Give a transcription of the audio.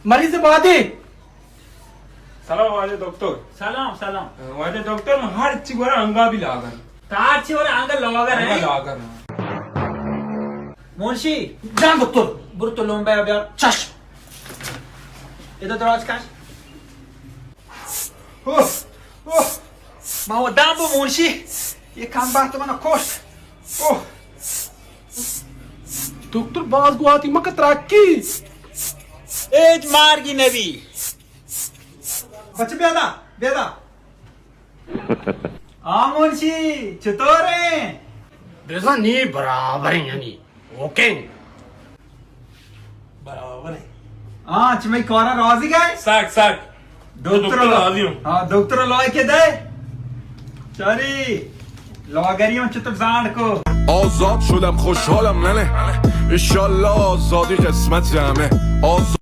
مریض بادے۔ سلام علیکم دکتر۔ سلام، سلام۔ واجہ دکتر، من ہر چی گورا انگا بھی لاگر۔ تار چی گورا انگا لاگر انگا ہیں؟ لاگر ہیں۔ منشی۔ جان دکتر۔ برو تو لومبا بیار۔ چشم۔ ادا دراز کش۔ اوہ، اوہ۔ ما و دام بو منشی۔ یہ کم بات منا کشت۔ اوہ۔ دکتر باز گواتی مکت راکی۔ ایج مارگی نبی۔ بچ بیدا، بیدا۔ آ منشی، چطور ہیں؟ بزن نی برابر ہیں یعنی۔ اوکے۔ برابر ہیں۔ ہاں، چمی کارا راضی گئے؟ سک، سک۔ دکتر دکتر راضی ہوں۔ ہاں، دکتر لائے کے دے۔ چاری، لاگری ہوں چطور زانڈ کو۔ آزاد شدم، خوشحالم، ننه. ایشالله آزادی قسمت همه. آزاد